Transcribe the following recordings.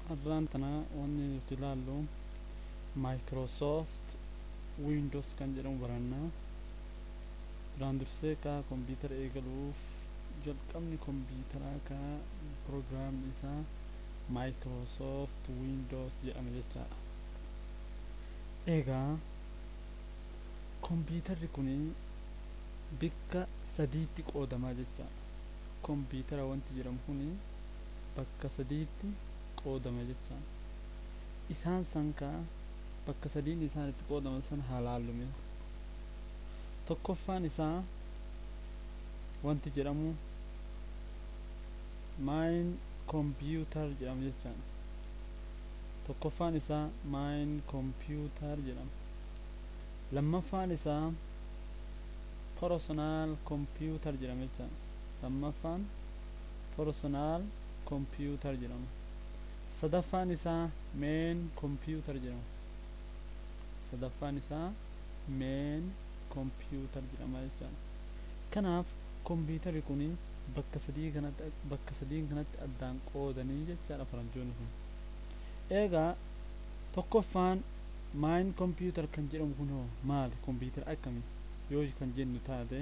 Har'aan tana wanni nuti ilaallu Microsoft Windows kan jedhamu barannaa. Duraan dursee kaa kompiitara eegaluuf jalqabni kompiitaraa kaa piroogiraamni isaa Microsoft Windows jedhama jechaadha. Egaa kompiitarri kun bikka sadiitti qoodamaa jechaadha. Kompiitara wanti jedhamu kun bakka sadiitti qoodama jechaadha. Isaan san kaa bakka sadiin isaan itti qoodaman san haa laallume. Tokkoffaan isaa wanti jedhamu main computer jedhama jechaadha. Tokkoffaan isaa main computer jedhama. Lammaffaan isaa personal computer jedhama jechaadha. Lammaffaan personal computer jedhama. Sadaffaan isaa main computer jedhama. Sadaffaan isaa main computer jedhama jechaadha. Kanaaf kompiitarri kun bakka sadiin kanatti addaan qoodanii jechaadha faranjoonni kun. Egaa tokkoffaan main computer kan jedhamu kun hoo maali? Kompiitara akkamii yoo kan jennu taate,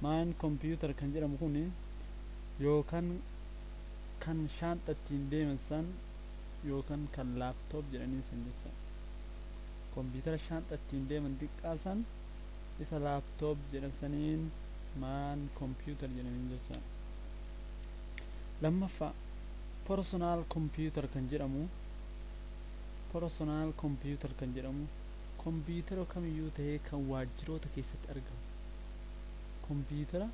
main computer kan jedhamu kun yookaan kan shaanxa ittiin deeman san yookaan kan laptop jedhanii san jechaadha. Kompiitara shaanxa ittiin deeman xiqqaa san, isa laptop jedhan saniin main computer jedhaniin jechaadha. Lammaffaa, personal computer kan jedhamu, personal computer kan jedhamu kompiitara kamiyyuu ta'ee kan waajjiroota keessatti argamu, kompiitara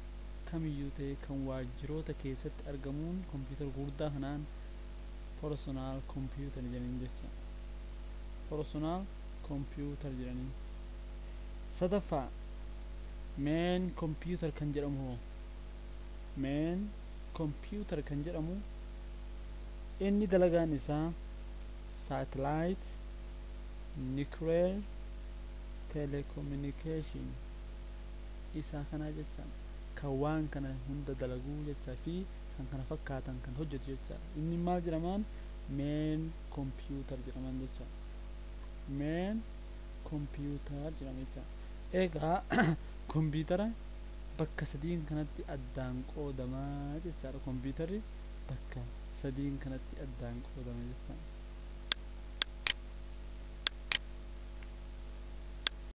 kamiyyuu ta'ee kan waajjiroota keessatti argamuun kompiitara gurguddaa kanaan personal computer jedhaniin jecha, personal computer jedhaniin. Sadaffaa, main computer kan jedhamu hoo? Main computer kan jedhamu inni dalagaan isaa satellite, nuclear, telecommunication isaa kanaa jecha, kan waan kana hunda dalaguu jechaa fi kan kana fakkaatan kan hojjetu jechaadha. Inni maal jedhamaan? Main computer jedhaman jecha, main computer jedhama jecha. Egaa kompiitara bakka sadiin kanatti addaan qoodamaa jechaadha. Kompiitarri bakka sadiin kanatti addaan qoodama jechaadha.